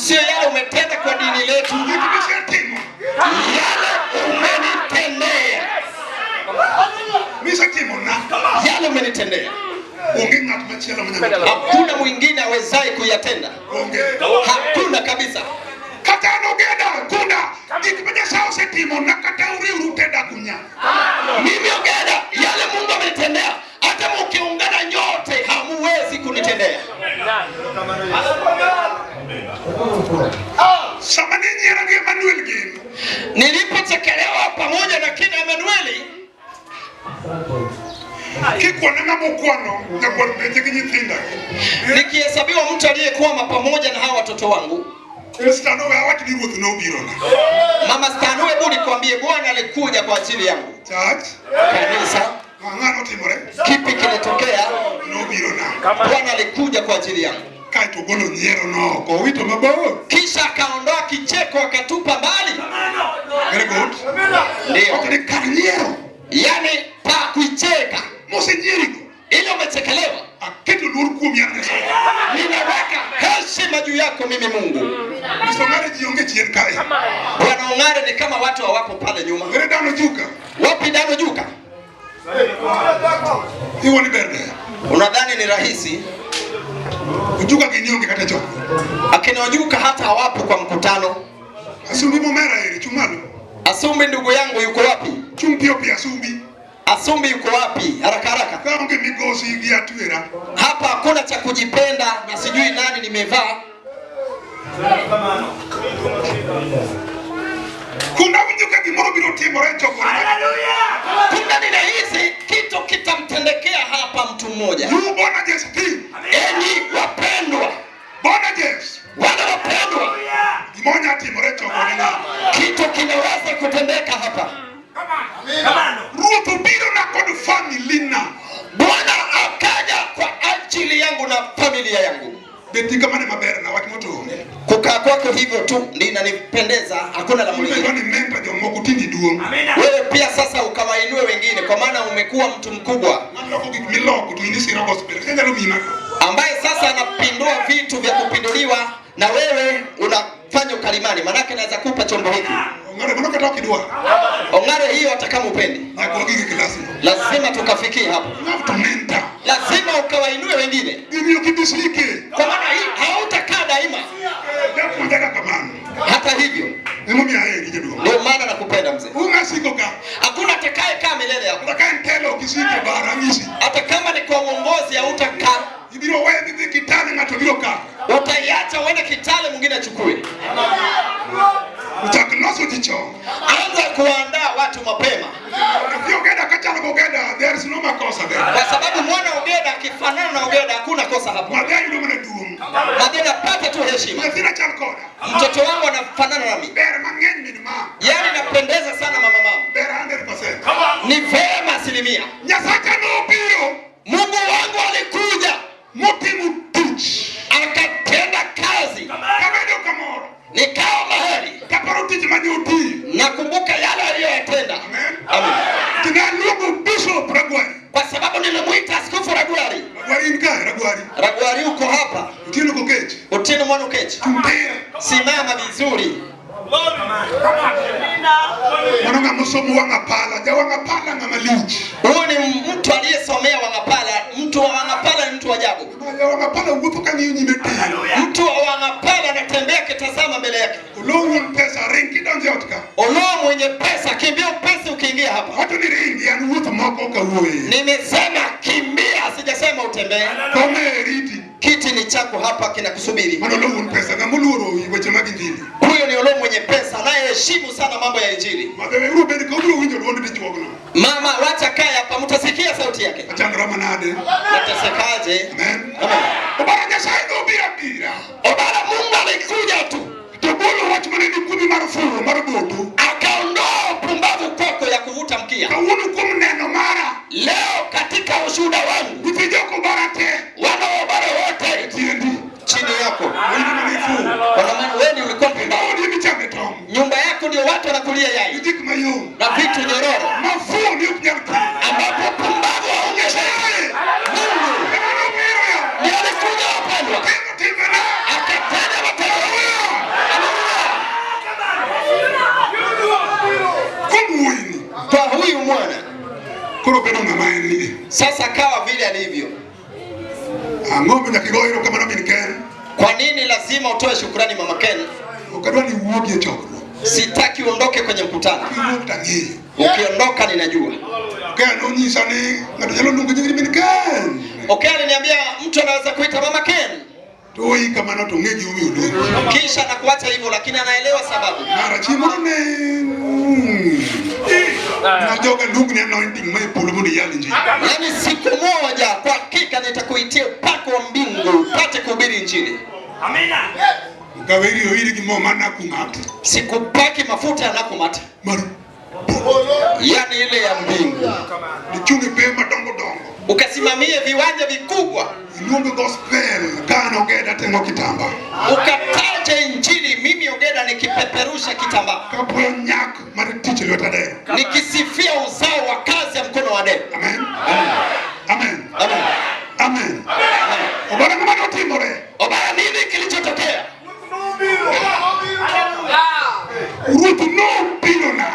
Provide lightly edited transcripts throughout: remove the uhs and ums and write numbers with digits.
Sio yale umetenda kwa dini letu, Gik misetimo. yale umenitendea, Misetimona. yale umenitendea, Onge ng'at machielo manyalo. hakuna mwingine awezaye kuyatenda, Onge. hakuna kabisa. Kata an ogenda kunda gik ma Nyasaye osetimona kata uriwru te dak unyal. Mimi Ogeda, yale Mungu amenitendea, hata mkiungana nyote hamuwezi kunitendea. Sama ne nyiera gi Emmanuel gin, Nilipochekelewa pamoja na kina Emanueli, kikwana ng'ama okwano nyakwar penje gi nyithinda. nikihesabiwa mtu aliyekwama pamoja na hawa watoto wangu, Stano we awach ni ruoth nobirona. Mama Stanu, hebu nikwambie, Bwana alikuja kwa ajili yangu. Church, Kanisa, ang'ano timore? kipi kilitokea? Nobirona. Bwana alikuja kwa ajili yangu, Kaeto ogolo nyiero no oko, owito mabor. kisha akaondoa kicheko akatupa mbali. Very good. Ndiyo, Wacho ni kar nyiero yani pa kuicheka mosenyierigo ile umechekelewa, aketo luor kuomi an Nyasaye. ninaweka heshima juu yako mimi Mungu. Nyiso ng'ane ji onge chien kae. Bwana Ong'are ni kama watu hawapo pale nyuma. Ere dano juka, Wapi Dano Juka? iwuo ni ber ber. Unadhani ni rahisi? Ojuka gini onge kata chokruok. Akina Ojuka hata hawapo kwa mkutano. Asumbi momera eri, chung' malo. Asumbi ndugu yangu yuko wapi? Chung' piyo piyo Asumbi. Asumbi yuko wapi? Haraka haraka. Ka onge migosi gi atwera. Hapa hakuna cha kujipenda na sijui nani nimevaa. Kunda winjo ka gimoro biro timore e chokruok. Kumbe ninahisi kitu kitamtendekea hapa mtu mmoja. You Bonages team. Enyi wapendwa, Bonages. wale wapendwa, Gimoro nyalo timore e chokruok ni ng'ama. kitu kinaweza kutendeka hapa. Ruoth obiro na kod family na. Bwana akaja kwa ajili yangu na familia yangu. Bet kamano ema berna wach moto onge. Kukaa kwako hivyo tu ndio inanipendeza, hakuna la Imbe mwingine. ni mentor jomoko tindi duong'. Wewe pia sasa ukawainue wengine, kwa maana umekuwa mtu mkubwa Ng'ama loko gik miloko to in isiro gospel. Ka nyalo miyi mako. ambaye sasa anapindua vitu vya kupinduliwa, na wewe unafanya ukalimani, manake naweza kupa chombo hiki. Ong'are mano kata ok idwar. Ong'are hiyo hata kama upendi, Nyaka wagik e klas no. lazima tukafikie hapo, You have to mentor. lazima ukawainue wengine, Gini ok ibi sike. kwa maana hii hautakaa daima. Japuonja ga kamano. Hata hivyo, Emomiyo aheri jaduong'. ndio maana nakupenda mzee. Ung'a siko ka. Hakuna atakaye kaa milele hapo, Kata ka en telo ok isike bara anyisi. hata kama ni kwa uongozi hautakaa, Ibiro weyo idhi Kitale ng'ato biro kawo. utaiacha uende Kitale, mwingine achukue. Ochak loso ji chon. Anza kuandaa watu mapema, Nyathi Ogeda kachalo gogeda there is no makosa there. kwa sababu mwana Ogeda akifanana na Ogeda hakuna kosa hapo. Madhi ayudo mana duong'. Madhina pata tu heshima. Nyathina chal koda. Mtoto wangu anafanana nami, Ber mang'eny min ma. yaani napendeza sana mama mama, Ber 100%. ni vema asilimia. Nyasacha nobiro Mungu wangu alikuja motimo tich. akatenda kazi, Kabedo kamoro. nikawa mahali. Kaparo tich mane otiyo. Nakumbuka yale aliyoyatenda. Amen. Amen. Tinaluongo Bishop Ragwari. Kwa sababu nilimuita Askofu Ragwari. Ragwari in kae Ragwari. Ragwari uko hapa, Otieno Kokech. Otieno Mwana Okech, Chung tir. simama vizuri. Mano ng'ama osomo wang' apala. Ja wang' apala ng'ama lich. Huyu ni mtu aliyesomea Wang'apala. Mtu wa Wang'apala ni mtu wa ajabu. Ja wang' apala wuotho ka ng'iyo nyime tir. Mtu wa Wang'apala anatembea akitazama mbele yake. Oloo wuon pesa ring kidonjo e ot ka. Oloo mwenye pesa, kimbia upesi ukiingia hapa. Wacho ni ringi an wuoth moko ok awuoye. Nimesema kimbia, sijasema utembee. Kome e riti. Kiti ni chako hapa kinakusubiri. Mano oloo wuon pesa ng'ama oluoro weche mag injili. Huyo ni Oloo mwenye pesa anayeheshimu sana mambo ya Injili. Madhe uru bed ka ubiro winjo duond dichuogno. Mama, wacha kaya hapa, mtasikia sauti yake. Achandora manade. Natesekaje? Amen. Amen. Obara Nyasaye nobiro abira. Obara, Mungu alikuja tu To golo wach mane ni kuomi mar fuwo mar boto. akaondoa upumbavu kwako ya kuvuta mkia. Kawuono kuom neno mara. Leo katika ushuhuda wangu, Nyithi jok Obara te. wana wa Obara wote Tiendi. chini yako, In mane ifuwo. kwa maana wewe ndio ulikuwa mpumbavu. Odi emichame tong'. Nyumba yako ndio watu wanakulia Gi yai gik mayom. na vitu nyororo, Ma fuwo ni ok nyal kelo. ambapo pumbavu haungeshika. Mungu Ema nobiro ya. ndiye alikuja wapendwa, Timo timbene. akatenda matendo. Koro bedo ng'ama en ni. Sasa kawa vile alivyo. Ang'o ma nyaka igo erokamano min Ken? Kwa nini lazima utoe shukrani Mama Ken? Ok adwa ni iwuogi e chokruok. Sitaki uondoke kwenye mkutano. Kiwuok tang'eyo. Ukiondoka ninajua. Ken onyisa ni ng'ato nyalo luongo nying min Ken. Okay, aliniambia mtu anaweza kuita Mama Ken To oyi kamano to ong'e gimomiyo oluongi. kisha nakuacha hivyo, lakini anaelewa sababu. Mara chieng' moro ne najoga luong ni anointing ma e polo mondo iyal injili. Yaani siku moja kwa hakika nitakuitia upako wa mbingu upate kuhubiri injili. Kaweri oiri gi mo mana kung'ato. Sikupaki mafuta yanakumata, Mar yaani ile ya mbingu, ichung' e pewe madongo dongo. ukasimamie viwanja vikubwa, Iluongo gospel ka an Ogeda teng'o kitamba. ukataje injili, mimi Ogeda nikipeperusha kitambaa, Kapuoyo nyak mar tich e lwet Adeo. nikisifia uzao wa kazi ya mkono wa Adeo. Amen. Amen. Amen. Amen. Obara ng'ama notimore. Obara, nini kilichotokea? Ruoth nobirona.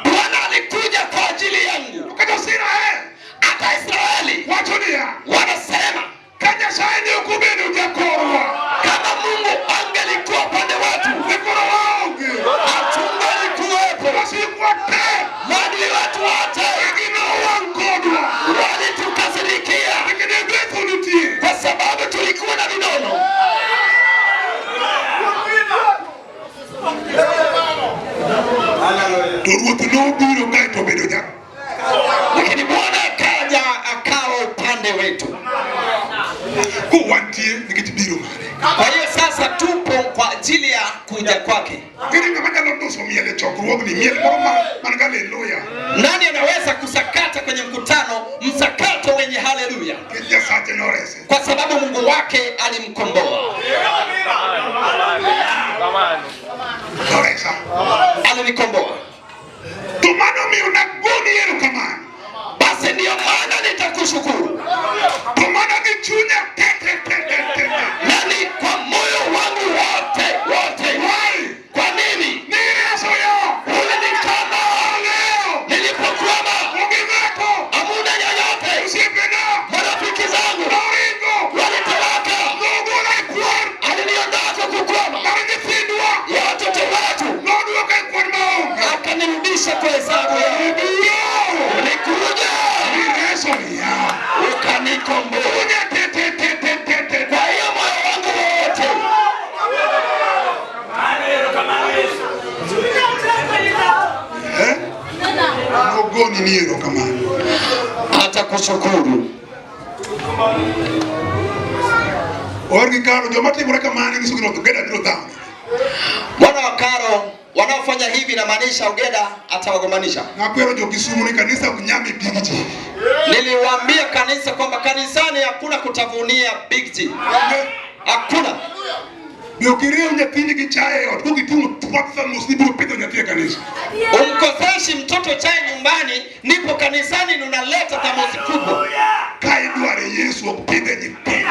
Bwana alikuja kwa ajili yangu. Kata Israel Hata Israeli wacho niya, wanasema ka Nyasaye ne ok obedo jakorwa, kama Mungu angelikuwa upande wetu, ne koro waonge. hatungelikuwepo. Wasikwa te Maadui wetu wote igi nowang' kodwa. walitukasirikia Nikech gweth nitie. kwa sababu tulikuwa na vinono. To Ruoth nobiro kaeto obedo ja. Lakini Bwana akaja akawa upande wetu. Ko wantie nikech biro mare. Kwa hiyo sasa tupo kwa ajili ya kuja kwake. Ere ng'ama nyalo duso miel e chokruogni, miel moro ma man gi haleluya. Nani anaweza kusakata kwenye mkutano msakato wenye haleluya? Nikech Nyasache norese. Kwa sababu Mungu wake alimkomboa, Noresa. alinikomboa. To mano miyo nagoni erokamano. Basi ndiyo maana nitakushukuru To mana gi chunya te te te te te te. nani kwa moyo wangu wote wote. Why? Kwa nini Nireso yo. ulinikana Leo. nilipokwama? Onge ng'ato. Hamuna yoyote, Osiepena. marafiki zangu Noringo. walitoweka, Nogola e kwan. aliniondoa kwa kukwama Mar nyithindwa. ya watoto wetu, Nodwoka e kwan maonge. akanirudisha kwa hesabu ya Ibiro. Ulikuja Nireso niya. ukanikomboa. Chunya te te te te te te. Kwa hiyo moyo wangu wote Eh? Nogoni ni erokamano. atakushukuru. Or gi karo joma timore kamano nyiso ni Ogeda biro dhawo. Mwana wa Karo wanaofanya hivi inamaanisha Ogeda atawagombanisha. Nakwero jo Kisumu ni kanisa ok nyam e big ji. Niliwaambia kanisa kwamba kanisani hakuna kutavunia big G, hakuna. Be ok iriw nyathini gi chae e ot kokiting'o twak thamos ni ibiro pidho nyathi e kanisa. Umkoseshi mtoto chai nyumbani, nipo kanisani unaleta thamosi kubwa. Ka idware Yesu ok pidhe nyithindo.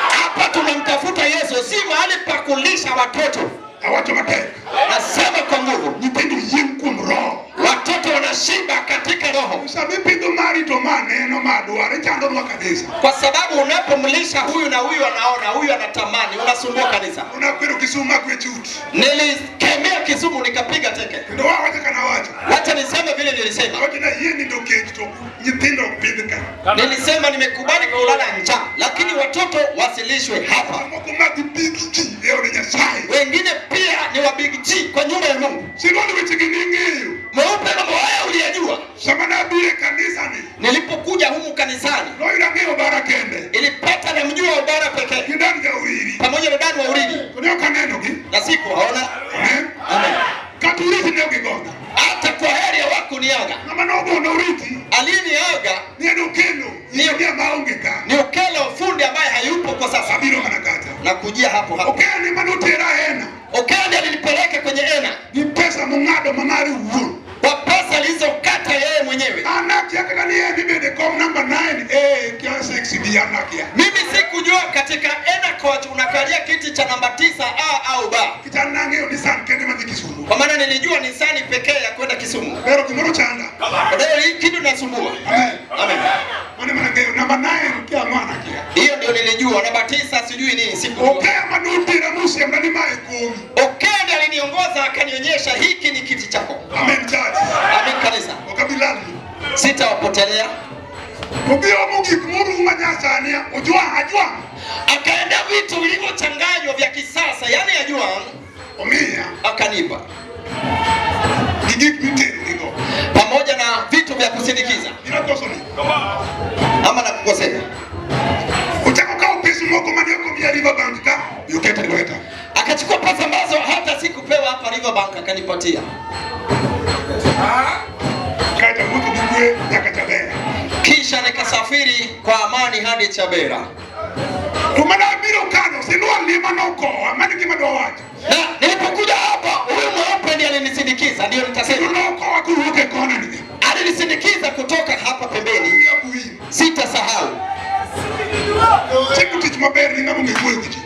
Hapa tunamtafuta Yesu, si mahali pa kulisha watoto. Awacho matek. Nasema kwa nguvu, Nyithindo yieng' kuom roho. watoto wanashiba katika roho, Sama ipidho mari to ma neno ma dwaro ichandonwa kanisa. kwa sababu unapomlisha huyu na huyu anaona, huyu anatamani, unasumbua kanisa. Nakwero Kisumu makwe chut. Nilikemea Kisumu nikapiga teke. Kendo wawacho kana wacho. Wacha niseme vile nilisema. Awacho ni ayie nindo kech to nyithindo ok pidh ka. Nilisema nimekubali kulala njaa, lakini watoto wasilishwe hapa. Moko mag big ji e od Nyasaye. Wengine pia ni wa big G kwa nyumba ya Mungu. Silwand wechegi ning'eyo. Mweupe mambo haya uliyajua. Sama nabiro e kanisa ni, Nilipokuja humu kanisani noyudo ang'eyo Obara kende. ilipata namjua Obara pekee Gi Dan Jauriri. pamoja na Dan wa Uridi, To ne ok anenogi. na sikuwaona. Amen. Amen. Kata oriti ne ok gigona. Hata kwa heri hawakuniaga. Ng'ama nogona oriti Aliyeniaga ni en Okelo. Injinia maonge ka. ni Okelo, fundi ambaye hayupo kwa sasa. Abiro mana kacha. Na kujia hapo hapo. Okelo ema notera Ena. Okelo ndiye alinipeleka kwenye Ena Gi pesa mong'ado ma mare owuon. kwa pesa alizokata yeye mwenyewe. An akia kata ni en ibede kom namba 9 A kia 6 B an akia. Mimi sikujua katika Ena Coach unakalia kiti cha namba 9 A au B, Nikech an nang'eyo ni san kende madhi Kisumu. kwa maana nilijua ni sani pekee ya kwenda Kisumu. Pero gimoro chanda. Leo hii kitu Linasumbua. Amen. Amen. Mane mana ng'eyo namba 9 kia mwana kia. Hiyo ndio nilijua. Namba 9 sijui nini, sikujua. Okea manutira musiemna ni mae komi. Okea ndiye aliniongoza akanionyesha hiki ni kiti chako. Amen church. Amen kanisa. Ok abi lalni. Sitawapotelea. Obiro gik moruw manyasani ojwang' ajwang'. Akaenda vitu vilivyochanganywa vya kisasa, yani ajwang', Omiya akanipa gi gik miternigo. pamoja na vitu vya kusindikiza. Inakoso ni. Ama nakukosea? Ochako kawo pes moko mane ok omiya Riverbank ka oketo e lweta. Akachukua pesa ambazo hata sikupewa hapa Riverbank akanipatia. Kaeto awuotho gi kwe nyaka Chabera. Kisha nikasafiri kwa amani hadi Chabera. To mana abiro kano silwal ni ema nokowa mano e gima adwa wacho. Na nilipokuja hapa, huyu mweupe ndiye alinisindikiza, ndiyo Kendo nitasema nokowa kowuok e kona ni. alinisindikiza kutoka hapa pembeni. Miya kuwin. Sitasahau. Timo tich maber ni ng'ama ong'e wuoyo gi ji.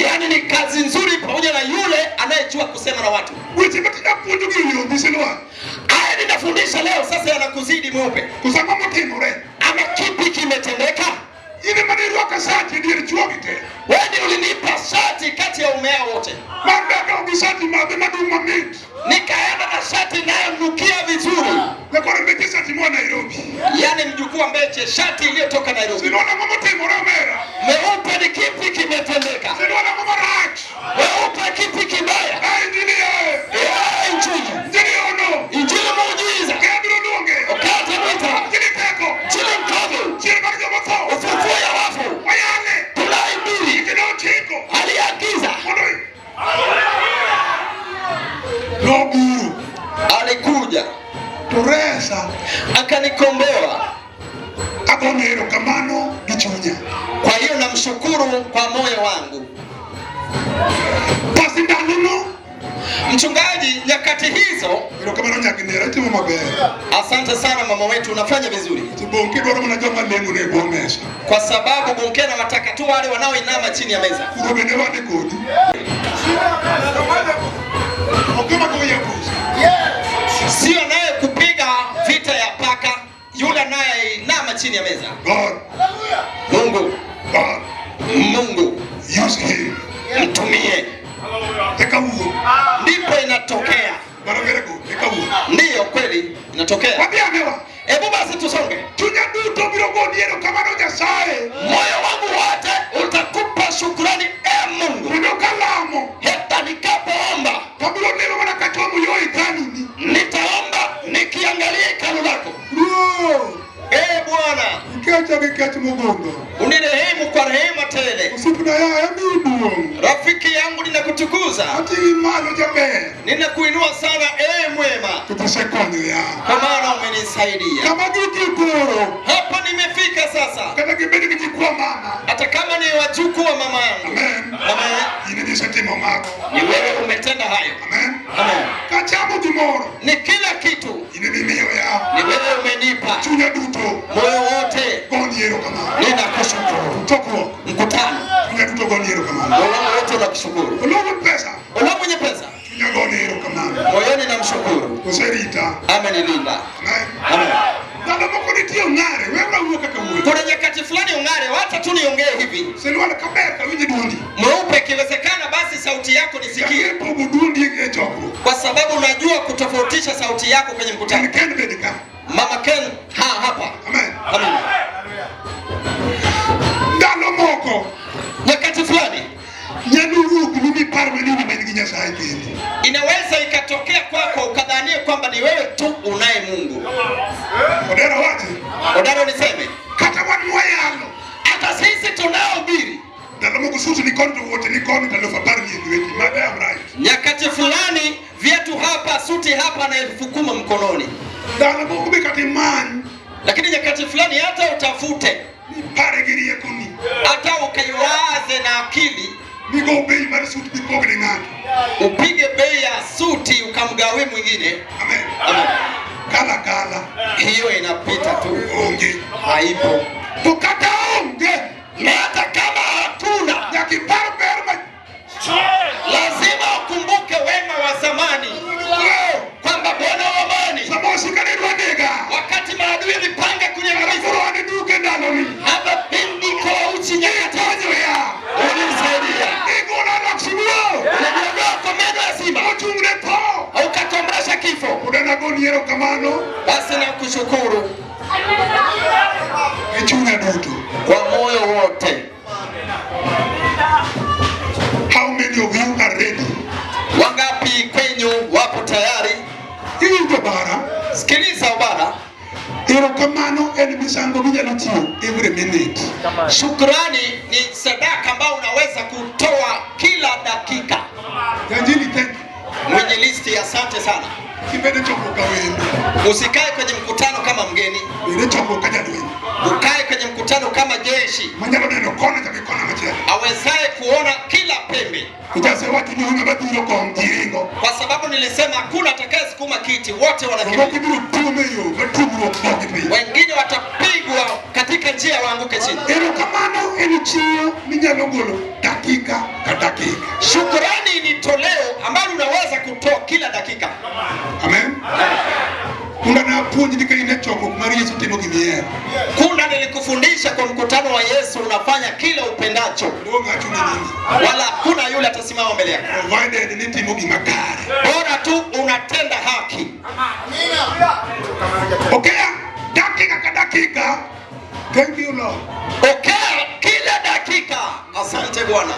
Yaani ni kazi nzuri pamoja na yule anayejua kusema na watu. Weche matinde apuonjo gi oyombi silwal. Haya ninafundisha leo sasa yanakuzidi mweupe. Koso ang'o motimore? Ama kipi kimetendeka? In ema nirwaka sati e dier chuogi te. Wewe ndiye ulinipa shati kati ya umea wote. Madongo gi sati madhe madung' mamit. Nikaenda na shati inayonukia vizuri. Nyakwar Mbeche sati moa Nairobi. Yaani mjukuu wa Mbeche, shati iliyotoka Nairobi. Silwal ang'o motimore omera? Mweupe ni kipi kimetendeka? Silwal ang'o marach? Mweupe kipi kibaya? A injili yaye. Ya Injili. Injili ono. Injili muujiza. Ke abiro luonge. Ukate mwita. Injili teko. Injili mkovu. Chier mar jomotho. Ufufuo ya wafu. Wayale. Tunaihubiri. Kendo ochiko. Aliagiza. Mondo nobiro Alikuja to resa akanikomboa. agone erokamano gi chunya. Kwa hiyo namshukuru kwa moyo wangu. Basi ndalono Mchungaji, nyakati hizo, erokamano nyaka nera itimo maber. asante sana mama wetu, unafanya vizuri, To bonke dwaro mana joma lemo ne bwo mesa. kwa sababu Bunkena wataka tu wale wanaoinama chini ya meza. Kuro bende wan e kodi. Ok joma goyo apus. Sio anaye kupiga vita ya paka, yule anayeinama chini ya meza. God, Mungu, God, Mungu use him. mtumie, Eka wuo. ndipo inatokea. Mano very good. Eka wuo. Ndiyo kweli inatokea. Wadhi anewa. Hebu basi tusonge. Chunya duto biro goni erokamano Nyasaye. Moyo wangu wote utakupa shukrani e Mungu, Kendo kalamo. hata nikapoomba Kabiro lemo mana kachomo yo hekaluni. nitaomba nikiangalia hekalu lako. Ruoth, E Bwana, ikecha gi kech mogundho. unirehemu kwa rehema tele. Osiepna yaye amiyi duong'. Rafiki yangu, ninakutukuza, Ating'i malo jaber. ninakuinua sana, e mwema, To isekonyo ya. kwa maana umenisaidia. Kama giti koro. Hapa nimefika sasa, Kata gibed gi nyikwa mama. hata kama ni wajukuu wa mama yangu. Amen. Amen. In ema isetimo mago. Ni wewe umetenda hayo. Amen. Amen. Kachamo gimoro. Ni kila kitu In ema imiyo ya. ni wewe umenipa, Chunya duto. moyo wote Goni erokamano. ninakushukuru. Chokruok. Mkutano, Chunya duto goni erokamano. moyo wangu wote unakushukuru. Oloo wuon pesa. Oloo mwenye pesa, Chunya goni erokamano. moyoni namshukuru, Oserita. amenilinda. Amen. Amen. Ndalo moko nitie ong'are. We wuo kaka wuoyo. Kuna nyakati fulani ung'are, wacha tu niongee hivi. Silwal kaber kawinj duondi. Mweupe, ikiwezekana basi sauti yako nisikie, Ang'e pogo duondi e chokruok. kwa sababu unajua kutofautisha sauti yako kwenye mkutano. Ken bed ka. Mama Ken ha hapa. Amen. Amen. Ndalo moko Nyakati fulani nyalo wuok ni mipar mana ni in gi Nyasaye kendi. inaweza ikatokea kwako ukadhania kwamba ni wewe tu unaye Mungu. Odera wachi. Odaro, niseme Kata wan mwayalo. hata sisi tunaohubiri Ndalo moko suti ni koni to wuoche ni koni to alufu apar ni e lweti. Mano am right. nyakati fulani viatu hapa, suti hapa na 10,000 mkononi, Ndalo moko be kata imany lakini nyakati fulani hata utafute, mipare gi riekoni. hata ukaiwaze na akili, Migo bei mar sut mipog ne ng'ato. upige bei ya suti ukamgawie mwingine. Amen. Amen. Kala kala. Hiyo inapita tu, Onge. haipo. To kata onge. Na hata kama hatuna, Nyaka ipar ber ma lazima ukumbuke wema wa zamani, kwamba Bwana wa amani, Sama wasika ne dwa nega. wakati maadui Erokamano Basi nakushukuru gi chunya duto. Kwa moyo wote. How many of you are ready? Wangapi kwenyu wapo tayari? Iwinjo bara? Sikiliza Obara. Erokamano en misango minyalo chiwo every minute. Shukrani ni sadaka ambayo unaweza kutoa kila dakika. Janjili, thank you. Mwinjilisti, asante sana. Kibede chokruok ka wendo. Usikae kwenye mkutano kama mgeni, Bede chokruok ka jalweny. Ukae kwenye mkutano kama jeshi Manyalo neno kona nyaka kona machielo. Awezaye kuona kila pembe. Nikech ni onge madhiro kom ji ringo. Kwa sababu nilisema hakuna atakayesukuma kiti, wote wanakimbia. Jomoko ibiro tuom e yo matumruok dogi piny. Wengine watapigwa katika njia waanguke chini. Erokamano en chiwo minyalo golo dakika ka dakika. Shukrani ni toleo ambalo unaweza kutoa kila dakika. Amen. Kunda napuonji ni ka in e chokruok mar Yesu timo gimihero. Kunda nilikufundisha kwa mkutano wa Yesu unafanya kile upendacho, Onge ng'acho ni nyimi. Wala hakuna yule atasimama mbele yako. Provided ni timo gima kare. Bora tu unatenda haki. Okay, dakika ka dakika. Thank you, Lord. Okay, kila dakika. Asante Bwana.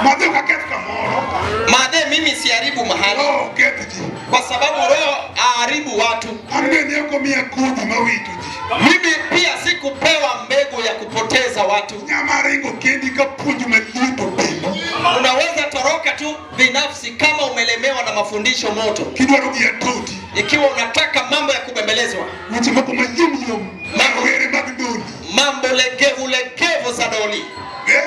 Madhe ok aketh kamoro. Madhe, mimi siharibu mahali. Roho oketh ji. Kwa sababu Roho aharibu watu. An be ne ok omiya kodhi mawito ji. Mimi pia sikupewa mbegu ya kupoteza watu. Nyama ringo kendi ka puonj maliet obendi. Unaweza toroka tu binafsi kama umelemewa na mafundisho moto. Kidwaro gi atoti. Ikiwa unataka mambo ya kubembelezwa, Weche moko mayom yom. Mag were mag doli. Mambo legevu legevu za doli. Eh?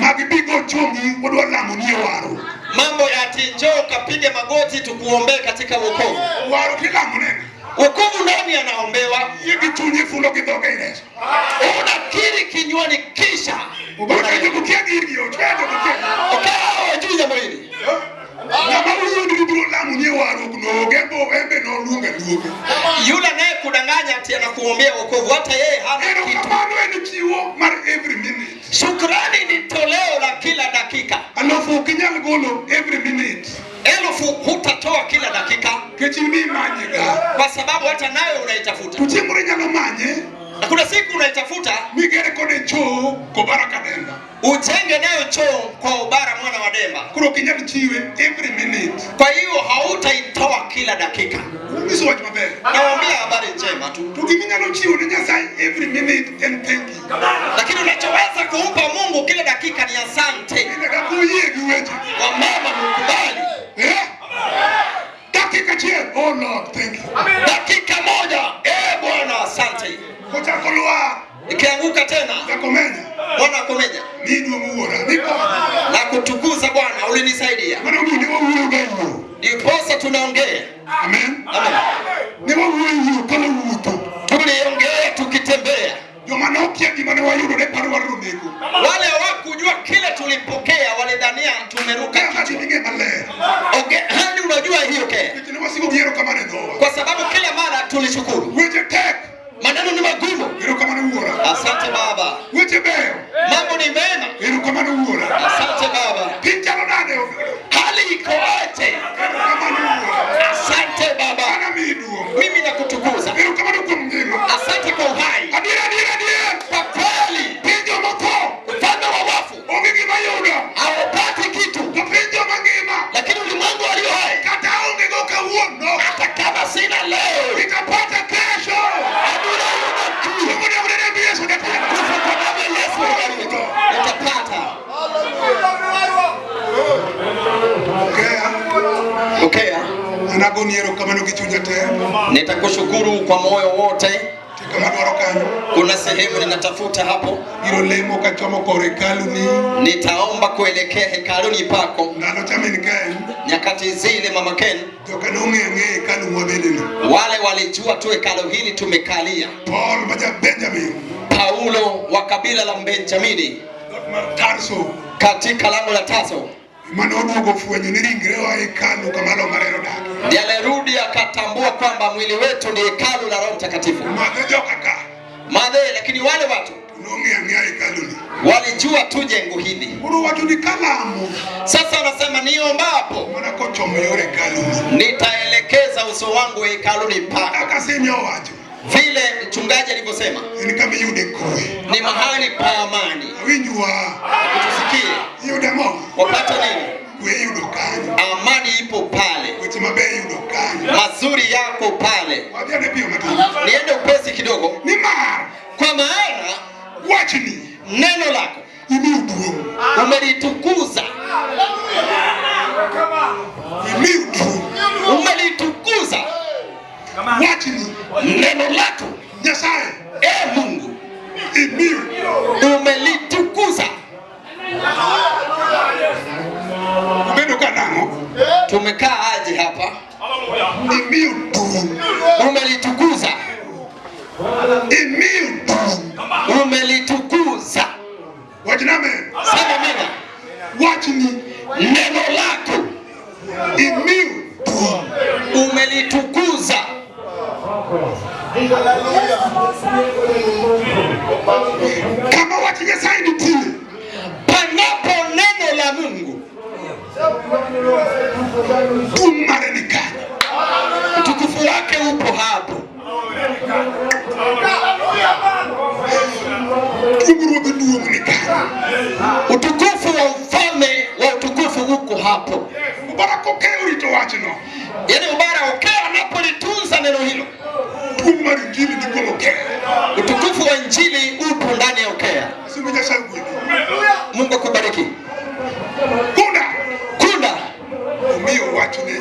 Mag bigo chongi wadwa lamo ni e waro. Mambo ya ati njoo ukapige magoti tukuombee katika wokovu. Waro tilamo neno. Wokovu nani anaombewa? Yie gi chunye fulo gi dhoge ireso. Unakiri kinywani kisha. Obaka jogo kia gigi ochwe jogo kia. Okay, hawajui jambo hili. Ng'ama owuondi ni biro lamo ni e warruok no onge bo en be noluongo aluonga. Yule anayekudanganya ati anakuombea wokovu hata yeye hana kitu. Erokamano en chiwo mar every minute. Shukrani ni toleo la kila dakika. Alufu ok inyal golo every minute. Elfu hutatoa kila dakika. Nikech in be imanye ga. Kwa sababu hata nayo unaitafuta. To chieng' moro inyalo manye. Na kuna siku unaitafuta. Migere kode choo kobara kademba. Ujenge nayo choo kwa ubara mwana wa Demba. Koro ok inyal chiwe every minute. Kwa hiyo hautaitoa kila dakika. Unyiso wach maber. Nawaambia habari njema tu. To gima inyalo chiwo ne Nyasaye every minute en thank you. Lakini unachoweza kumpa Mungu kila dakika ni asante. Nyaka kuyie gi weche. Wamama mkubali. Eh? Dakika achiel. Oh Lord, thank you. Dakika moja. Bwana asante. Kochako lwar. Ikianguka tena. Jakomenya. Bwana akomenya. Ni duong' wuora. Ni konya. Na kutukuza Bwana ulinisaidia. Mano omiyo ne wawuoyo ga e wuoth. Ndiposa tunaongea. Amen. Amen. Ne wawuoyo e wuoth ka wawuotho. Tuliongea tukitembea. Joma nokia gima ne wayudo ne paro war roneko. Wale hawakujua kile tulipokea walidhania tumeruka Kaka kichwa. dinge maler. Okay, hadi unajua hiyo ke. Nikech ne wasiko gi erokamano e dhowa. Kwa sababu kila mara tulishukuru. Weche tek. Maneno ni magumu. Erokamano wuora. Asante Baba. Weche beyo. Mambo ni mema. Erokamano wuora. Asante Baba. Piny chalo nade? Hali iko aje? Erokamano wuora. Asante Baba. Bwana miyi duong'. Mimi nakutukuza. Erokamano kuom ngima. Asante kwa uhai. Adier, adier, adier. Kwa kweli. Piny joma otho. Ufalme wa wafu. Onge gima yudo. Haupati kitu. To piny joma ngima. Lakini ulimwengu walio hai. Kata aonge go kawuono. Hata kama sina leo. Nitapata kesho. Aduna yudo tu. Mungu ndiye mwenye Yesu nitapata. Kufa kwa damu ya Yesu nitapata. Okay. Okay. Anagoni erokamano gi chunya te. Nitakushukuru kwa moyo wote. Kama dwaro kanyo. Kuna sehemu ninatafuta hapo. Biro lemo kachomo kor hekalu ni. Nitaomba kuelekea hekaluni pako. Ndalo cha min Ken. Nyakati zile Mama Ken. Joka nong'eyo ang'eya hekalu mwabedeni. Wale walijua tu hekalu hili tumekalia. Paul ma ja Benjamin. Paulo wa kabila la Benjamini. Dhoot mar Tarso. Katika lango la Tarso. Mane oduogo fwenyo ni ringrewa hekalu kama Roho Maler odakie. Ndiye alirudi akatambua kwamba mwili wetu ni hekalu la Roho Mtakatifu. Madhe joka ka. Madhe, lakini wale watu Nong'e ang'eya hekaluni. Walijua tu jengo hili. Koro wacho ni kalamo Sasa wanasema niombapo mana kochomo yor hekaluni. nitaelekeza uso wangu hekaluni pako, Kaka Semi owacho, vile mchungaji alivyosema, en kama iyude kwe. ni mahali pa amani. Awinjwa, Tusikie iyudo ang'o? wapata nini? Kwe iyudo kanyo. Amani ipo pale, Weche mabeyo iyudo kanyo. mazuri yako pale. Wadhi ane piyo matin. Niende upesi kidogo, Nimar kwa maana wachni neno lako imiyo duong'. umelitukuza, Imiyo duong'. umelitukuza Wachni neno lako, Nyasaye e Mungu, imiyo umelitukuza. Ubedo ka nang'o? Tumekaa aje hapa? Imiyo duong'. Umelitukuza, Imiyo duong'. umelitukuza. Wachna amen. Sema amina. Wachni Neno lako imiyo duong'. umelitukuza. Kama wach Nyasaye nitie, Panapo neno la Mungu, duong' mare ni kanyo. utukufu wake upo hapo. Duong' ruodh duong' ni kanyo. Utukufu wa mfalme wa utukufu uko hapo. Mubarak Okeyo orito wachno. Yaani Mubarak Okeyo anapolitunza neno hilo, Duong' mar injili ni kuom Okeyo. utukufu wa injili upo ndani ya Okeyo. Simbi Nyasaye ogwedhi. Mungu akubariki. Punda Kunda omiyo wachne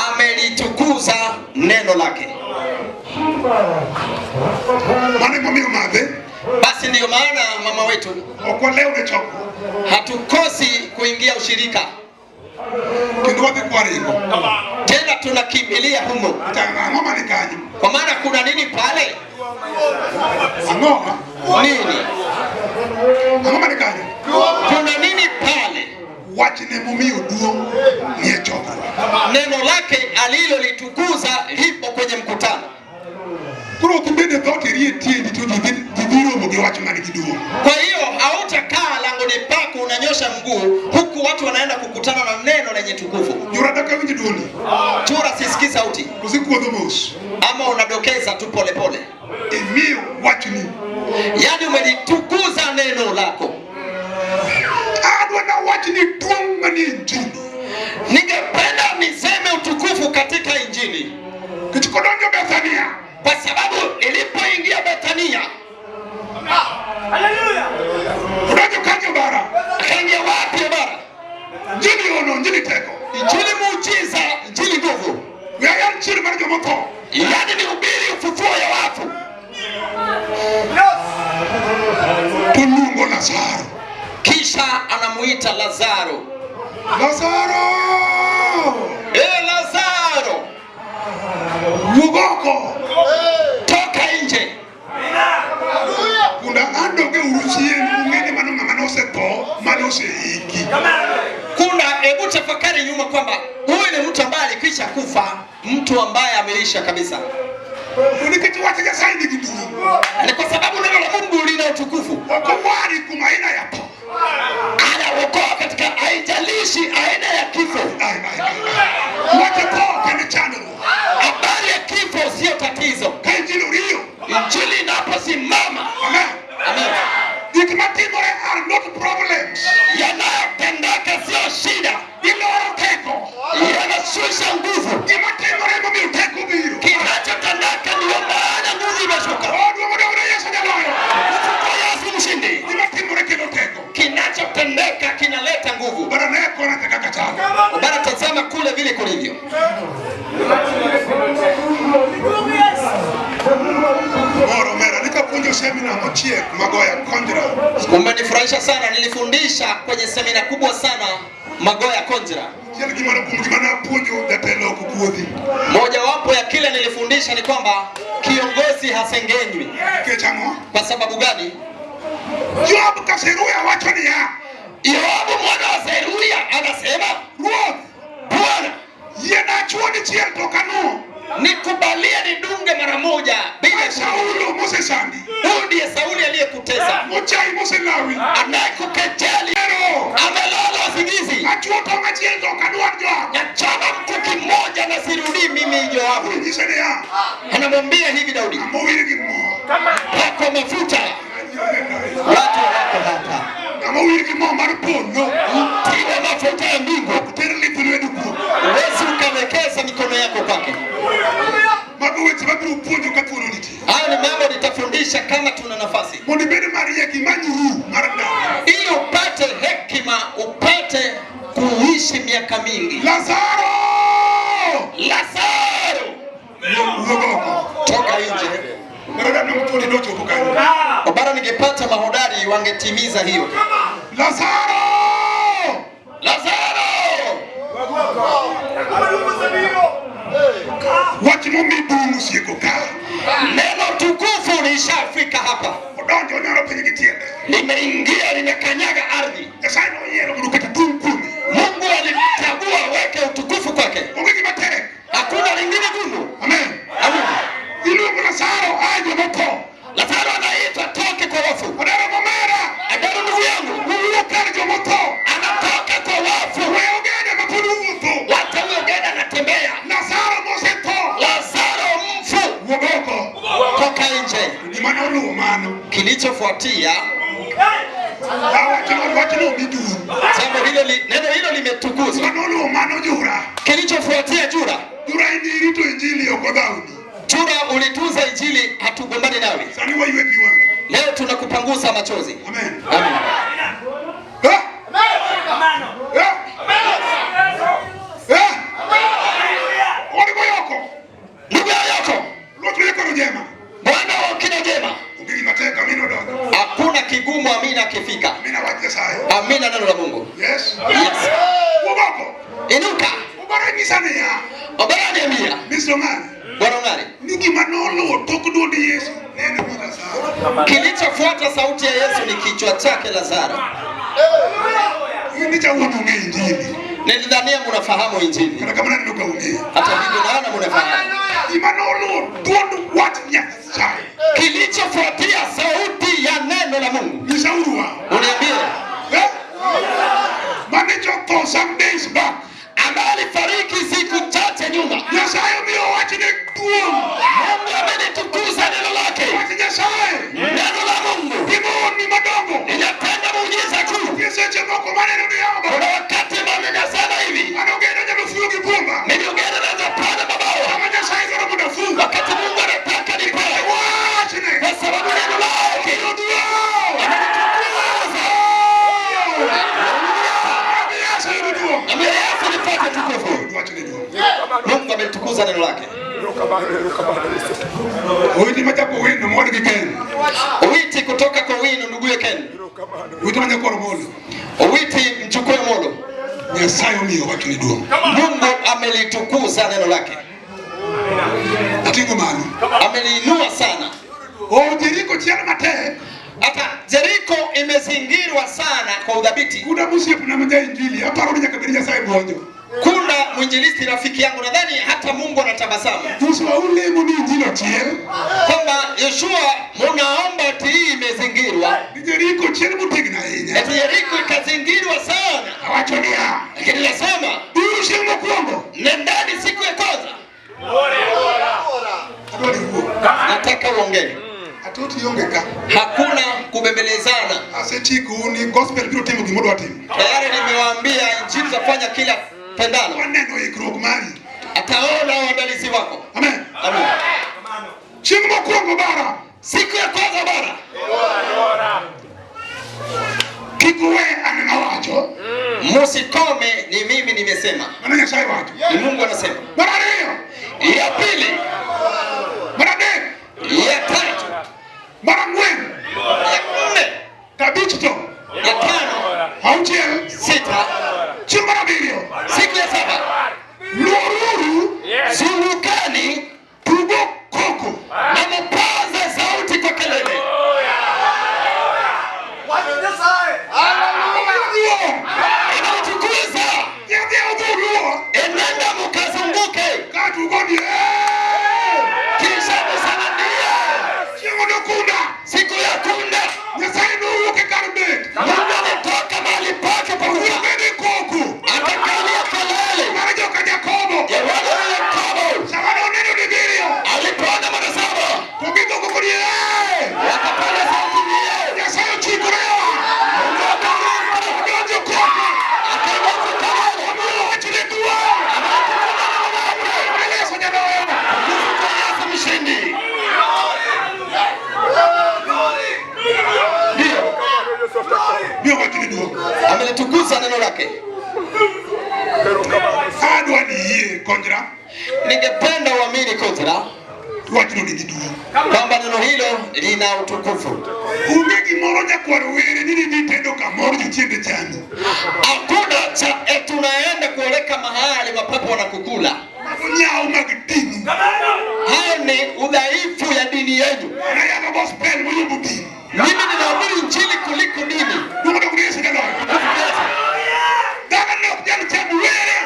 amelitukuza neno lake. Mano emomiyo madhe Basi ndiyo maana mama wetu, ok walew ne chokruok hatukosi kuingia ushirika kendo wadhi kwaringo. tena, tunakimbilia humo, To ang'o mani kanyo? kwa maana kuna nini pale? Ang'o? Nini? Ang'o mani kanyo? Kuna nini pale? Wachne momiyo duong' ni e chokruok. Neno lake alilolitukuza lipo kwenye mkutano. Koro ok ibed e dhoot irie tiendi to ji dhi romo gi wach man gi duong'. Kwa hiyo hautakaa langoni pako unanyosha mguu huku watu wanaenda kukutana na neno lenye tukufu. Jura dak awinj duondi. Chura, sisikii sauti, Koso ikuodho mos. ama unadokeza tu polepole. Imiyo wachni. Yaani umelitukuza neno lako. Adwa na wachni duong' manie injili. Ningependa niseme utukufu katika Injili, Nikech kodonjo Bethania, kwa sababu nilipoingia Bethania, odonjo kanyo bara. akaingia wapi bara? Injili ono, injili teko. Injili muujiza, injili nguvu, We ayal chier mar jomotho. yaani ni ubiri ufufuo ya wafu. To luongo Lazaro. Kisha anamuita Lazaro, Lazaro! e Lazaro, Wuog oko! toka nje. Kunda an donge uru chien ung'e ni mano ng'ama nosetho mane oseiki. Kuna hebu tafakari nyuma kwamba huyu ni mtu ambaye alikwisha kufa, mtu ambaye ameisha kabisa. To nikech wach Nyasaye nigi duong'. Ni kwa sababu neno la Mungu lina utukufu, Ok owari kuom aina ya tho. anaokoa katika, haijalishi aina ya kifo. Ai, ai, ai, ai. Wach tho ok en chandruok. Habari ya kifo sio tatizo. Ka injili oriyo. Injili inaposimama, Amen. amen, Gik matimore are not problems. yanayotendeka sio shida, Giloro teko. yanashusha nguvu. Gima timore emomiyo teko biro. Kinachotendeka ndiyo maana nguvu imeshuka. Oduogo dogre Yesu jaloyo. Ufufuo Yesu mshindi. Gima timore kelo teko. Kinachotendeka kinaleta nguvu. Bara ne kona te kaka chalo. Bana, tazama kule vile kulivyo. Moro mera nikapuonjo semina mochiek Magoya Konjra. Umenifurahisha sana, nilifundisha kwenye semina kubwa sana Magoya Konjra. Achiel gimoro kuom gima napuonjo jatelo ok kuodhi. Mojawapo ya kile nilifundisha ni kwamba kiongozi hasengenywi. Nikech ang'o? Kwa sababu gani? Joab ka Zeruya wacho niya, Yoabu mwana wa Zeruya anasema, Ruoth, Bwana, yiena achuo dichiel to ok anuo. nikubalie nidunge mara moja bila Mae Saulo mosesandi. Huyu ndiye Sauli Anayekukejeli amelala usingizi. Achuo tong' achiel to ok adwar Joab. Nachoma mkuki mmoja na sirudii mimi Joabu. Nyise niya, Anamwambia hivi Daudi, ng'ama owir gi mo. Pakwa mafuta. Watu wako hapa. Ng'ama owir gi mo mar polo. Tiwa mafuta ya mbingu. Ok ter lith lwedo kuome. Huwezi ukawekeza mikono yako kwake. Mago weche mabiro puonjo ka thuolo nitie. Hayo ni mambo nitafundisha kama tuna nafasi, Mondo ibed mariek imany ru mar ndalo. ili upate hekima, upate kuishi miaka mingi. Lazaro! Lazaro, Wuog oko. toka nje. Brother nong'uthoni nochopo kanyo. Obara, ningepata mahodari wangetimiza hiyo. Lazaro! Lazaro, Wach momi duong' osieko ka. Neno tukufu lishafika hapa, Odonjo onyono piny gi tiende. limeingia, limekanyaga ardhi. Nyasaye noyiero mondo oket duong' kuome. Mungu alimchagua aweke utukufu kwake, Onge gima tek. Hakuna lingine gumu. Amen. Amen. Iluongo Lazaro ae jomotho. Lazaro anaitwa toke kwa wafu. Odero momera. Adaro ndugu yangu, Wuok kar jomotho. Anatoka kwa wafu. We ogenda mapod wuotho. Hata huyo genda anatembea. Lazaro mosetho. Lazaro mfu, Wuog oko. Toka nje. Gima noluwo mano. Kilichofuatia Wachno omi duong'. jambo hilo neno hilo limetukuzwa. Gima noluwo mano Jura. Kilichofuatia Jura, Jura in irito injili ok odhawni. Jura ulitunza injili, hatugombani nawe. Sani waywe pi wang'. Leo tunakupangusa machozi. Amen. Amen. Eh? Eh? Eh? Od goyoko. Ndugu yako, Loch rieko jema. Bwana wa kina jema. Onge gima tek amina odonjo. Hakuna kigumu amina akifika. Amina wach Nyasaye. Amina neno la Mungu. Yes. Yes. Wuog oko. Inuka. Obara nyisa niya. Obara niambia. Mr. Ng'ani. Bwana Ng'ani. Ni gima noluwo tok duond Yesu ne en wi Lazaro. Kilichofuata sauti ya Yesu ni kichwa chake Lazaro. In cha wuon ong'e injili. Nilidhania mnafahamu injili. Kata kamano aneno ka ung'eyo. Hata hivyo naona mnafahamu. Gima noluwo duond wach Nyasaye. Kilichofuatia sauti ya neno la Mungu. Nyisauru wa. Uniambie. Eh? Mane jotho some days back. Ambaye alifariki siku chache nyuma. Nyasaye omiyo wachne duong'. Mungu amelitukuza neno lake. Wach Nyasaye. Neno la Mungu Timo honni madongo. linatenda muujiza kuu. Nitie seche moko maneno ni yaba. Kuna wakati mimi nasema hivi, An ogenda nyalo fuyo gi bwomba. mimi ogenda naweza panda mabawa. Kama Nyasaye dwaro mondo afu. Wakati Mungu anataka nipae, Wachne. kwa sababu neno lake Oduong'. amelitukuza. Ami Yesu yudo duong'. Na mimi Yesu nipate tukufu. Wachne duong'. Mungu amelitukuza neno lake. Owiti machako wino mowadgi Ken. Owiti kutoka kwa Wino nduguye Ken. Owiti manyakwar Molo. Owiti mchukue Molo. Nyasaye omiyo wachne duong'. Mungu amelitukuza neno lake. Ating'o malo. Ameliinua sana. O Jeriko chiel matek. Hata Jeriko imezingirwa sana kwa udhabiti. Kuda mosiepna ma ja injili aparo ni nyaka bed Nyasaye buonjo. Kuna mwinjilisti rafiki yangu, nadhani hata Mungu anatabasamu Joshua ulemo ni injili ochiel. kwamba Yoshua, munaomba ati hii imezingirwa, Ni Jeriko chiel motegno ahinya. eti Yeriko ikazingirwa sana, Awacho niya. lakini nasema Dhiuru chieng' mokwongo. nendeni siku ya kwanza. Adwa ni wuo. Nataka uongee, Atoti onge ka. hakuna kubembelezana. Asechikou ni gospel biro timo gima odwa timo. Tayari nimewaambia injili tafanya kila pendalo, Waneno ikruok mari. ataona uandalizi wako. Amen. Amen. Chieng' mokwongo bara. Siku ya kwanza bara, Kik uwe an ema wacho. musikome, ni mimi nimesema, Mano Nyasaye wacho. ni Mungu anasema. Mar ariyo. Ya pili, Mar adek. ya tatu, Mar ang'wen. ya nne, Abich to. ya tano, Auchiel. sita, Chieng' mar abiriyo. siku ya saba, Luoruru. zungukani Tugo koko. na mupaze sauti kwa kelele. Luo. Inatukuza, Nyadhi udhu luo. enenda mukazunguke, Kato ugo ni "Eh!" kisha msalimie. Chieng' odokunda. Siku ya kunda Nyasaye nowuok e kar bet. Ametukuza neno lake. Adwa ni yie konyra Ningependa uamini Kozra wachno nigi duong'. kwamba neno hilo lina utukufu. Onge gimoro nyakwar were ni nidhi tedo kamoro jochiende chami. Hakuna cha tunaenda kuoleka mahali mapepo wanakukula. Mago nyawo mag dini. Hayo ni udhaifu ya dini yenu. An ayalo gospel moyombo dini. Mimi ninahubiri injili kuliko dini. Duong' dok ne Yesu jaloyo. Dhano ok nyal chamo were.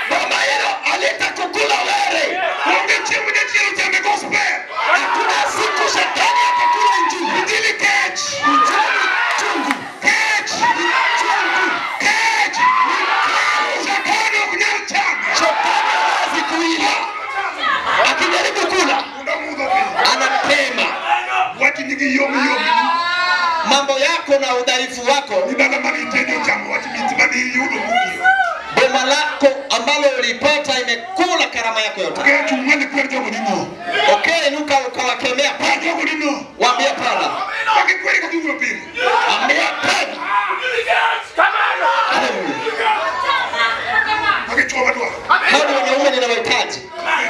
Boma hilo alitakukula wewe. Onge chiemo jachien ochame gospel. Hakuna siku shetani atakula injili. Injili kech. Injili ni chungu, Kech. ni chungu. Kech. Satan ok nyal chame. Shetani hawezi kuila. Akijaribu kula Mondo mudho piny. anatema. Wach nigi yom yom. Mambo yako na udhaifu wako, Ni dala mane itedo chamo wach mit mane iyudo mokio. boma lako ambalo ulipata imekula karama yako yote. Ok achung' malo ikwer jogo ni no. Okay, inuka ukawakemea Pa pana, jogo ni no. waambie pana, Kaka ikweri kaka iwuoyo pile. ambia pana. Haleluya. Kaka ichwo madwaro. Hao ni wanaume ninawahitaji,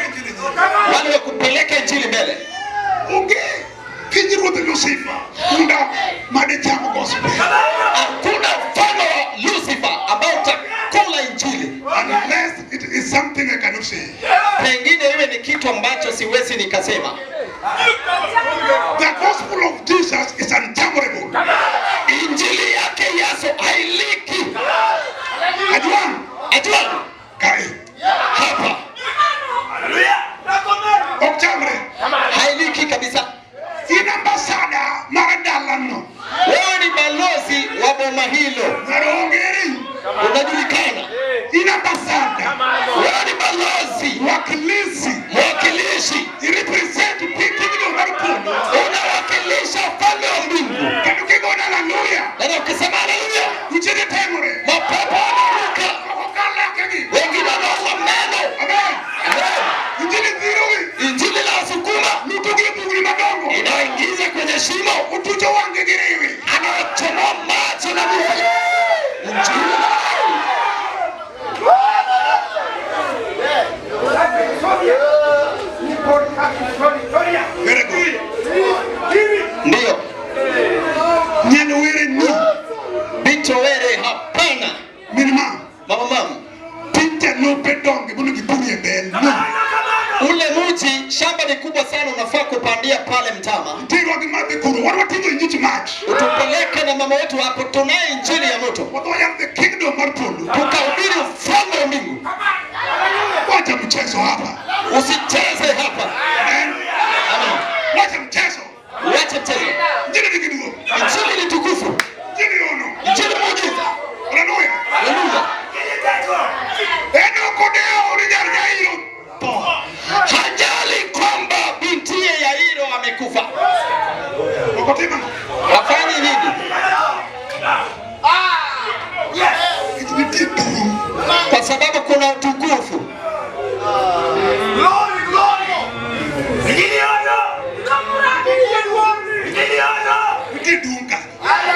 Injili nyingi. wale wa kupeleka injili mbele. Onge pinyruodh Lucifer unda mane chamo gospel. Hakuna mfano wa Lucifer ambao utakula injili, Unless it is something I cannot say. pengine iwe ni kitu ambacho siwezi nikasema. The gospel of Jesus is untamable. Injili yake Yesu hailiki. Ajwang' Ajua kae. hapa Ok chamre. hailiki kabisa. In ambassador mar dalano. Wewe ni balozi wa boma hilo, Ng'aro ongeri. unajulikana. In ambassador. Wewe ni balozi, Wakilisi. mwakilishi, I represent kingdom mar polo. unawakilisha ufalme wa mbingu. Kendo kigona haleluya. Na ukisema haleluya, Uchende temore. mapepo wanaruka, Okalakegi. wengine wanauma meno. Amen. Amen. Injili dhirogi. Injili la wasukuma Lutogi e bugni madongo. inaingiza kwenye shimo, Otucho wang'e gi riwi. anawachomoa macho na mioyo. Injili Very good. ndiyo Nyalo were ni. Binti Were, hapana. Min ma. Mama mamu, Piny jalope donge mondo gipurie bel. No. ule mji shamba ni kubwa sana, unafaa kupandia pale mtama, Terwa gi madhi kuro. Wan wating'o injich mach. utupeleke na mama wetu hapo, tunaye injili ya moto, Wadhi wayal the kingdom mar polo. tukahubiri ufalme wa mbingu. Wacha mchezo hapa. Usicheze hapa. Amen. Amen. Wacha mchezo. Uache mchezo. Injili nigi duong'. Injili ni tukufu, Injili ono. injili muujiza. Haleluya. Haleluya. En ok odewo ni nyar Jairo tho. Hajali kwamba bintiye Yairo amekufa, Ok otim ang'o? hafanyi nini? Nikech nitie duong'. Kwa sababu kuna utukufu. Nitie duong' ka.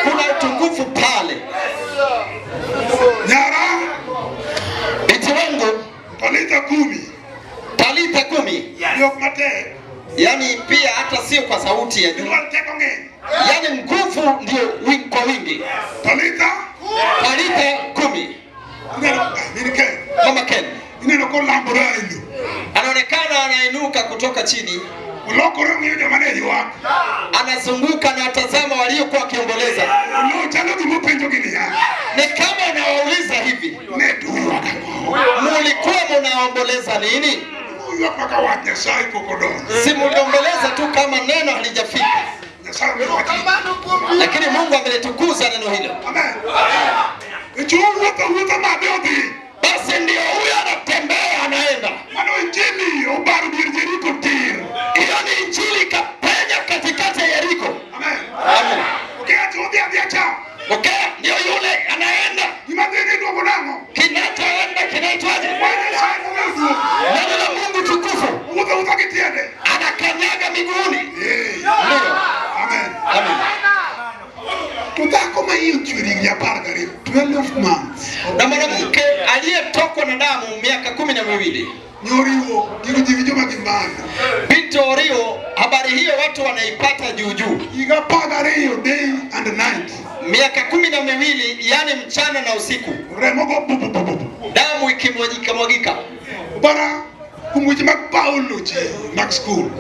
Kuna utukufu pale. Nyara Binti wangu Talitha kumi. Talitha kumi, Yok matek. yaani pia hata sio kwa sauti ya juu, Idwaro teko ng'eny. yaani nguvu ndio kwa wingi. Talitha. Talitha kumi, Ineno min ke. mama Ken Ineno kolambore e lo. anaonekana anainuka kutoka chini, Olokore ong'iyo joma ne ywak. anazunguka na atazama waliokuwa wakiomboleza, Olo chalo gima openjogi niya. ni kama anawauliza hivi, Ne to uywak ang'o? mulikuwa munaomboleza nini? Uywak maka wach Nyasaye pok odonjo. Si muliomboleza tu kama neno halijafika, Nyasaye omiyo wach. lakini Mungu amelitukuza neno hilo. Amen. Icho wuotho awuotha madhe odhi. Basi ndio huyo anatembea anaenda. Mano injili obaro dier Jeriko tir. Hiyo ni injili ikapenya katikati ya Yeriko. Amen. Amen. Okeacho odhi adhiya cha. Okay, ndio yule anaenda. Gima dhi ni duogo nang'o? Kinachoenda kinaitwaje? Wach Nyasaye momiyo duong'. Neno la Mungu tukufu, Wuotho awuotha gi tiende. anakanyaga miguuni. Eh. Ndio. Amen. Amen. To dhako ma iye ochwer higni 12, 12 months. Na mwanamke aliyetokwa na damu miaka 12. Nyoriwo gigo joma gimano. Binti Orio, habari hiyo watu wanaipata juu juu. Higa 12 day and night. Miaka 12, yani mchana na usiku, Remo go bu bu bu bu. bu. damu ikimwagika mwagika. Bara kuom weche mag biology mag school.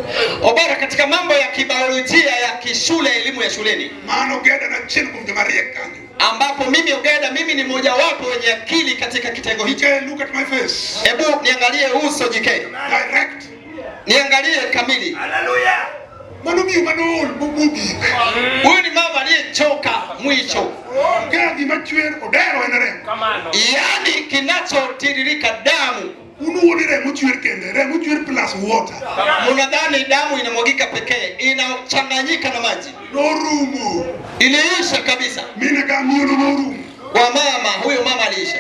Obara, katika mambo ya kibiolojia ya kishule, elimu ya shuleni, Mano Ogeda na achiel kuom joma riek kanyo. ambapo mimi Ogeda, mimi ni mmojawapo wenye akili katika kitengo hicho. JK, look at my face. Hebu niangalie uso JK, Direct. niangalie kamili. Mano miyo manool mogik. Huyu ni mama aliyechoka mwisho, Ka gima chwer odero en remo. yaani kinachotiririka damu. Un uo ni remo chwer kende, remo chwer plus water. Munadhani damu inamwagika pekee, inachanganyika na maji. Norumo. Iliisha kabisa Mine ka miyo no norumo. kwa mama huyo, mama aliisha.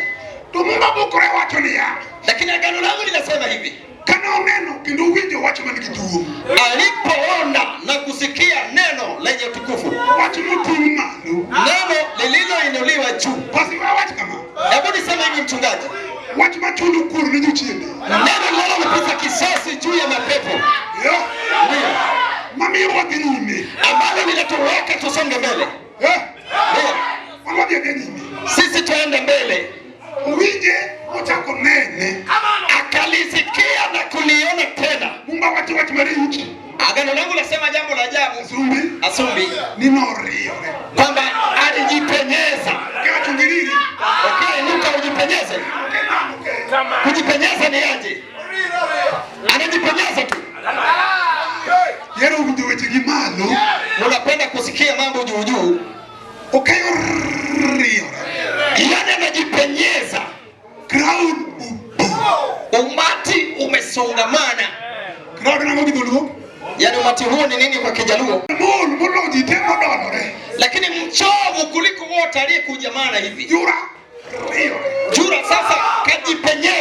To Muma bukore wacho niya, Lakini agano langu linasema hivi, kane oneno kendo owinjo wach man gi duong', alipoona na kusikia neno lenye utukufu, wach moting' malo. neno lililoinuliwa juu. Basi we wach kama, Hebu niseme hivi mchungaji, wach machulo kuor ne jochiende. neno linalolipiza kisasi juu ya mapepo, Yo, ndio mamiyo wadhi nyime. ambalo linatuweka tusonge mbele. Eh, Ndio wan wadhi adhiya nyime. sisi tuende mbele. Owinje mochako nene. Akalisikia na kuliona tena. Muma wacho wach marich. Agano langu lasema jambo la ajabu, Asumbi Asumbi, ni noriyore. kwamba alijipenyeza. Kewacho ngiriri. Okay, Luka, ujipenyeze. Kujipenyeza ni aje? Anajipenyeza tu. Yero owinjo weche gi malo. Unapenda kusikia mambo juu juu, Okeyo riyore. yaani anajipenyeza. Crowd bu. Umati umesongamana. Crowd nang'o gi dholuo? Yaani umati huu ni nini kwa Kijaluo? Mool moloyo ji te nodolore. Lakini mchovu kuliko wote aliyekuja maana hivi Jura riyore. Jura sasa kajipenyeza.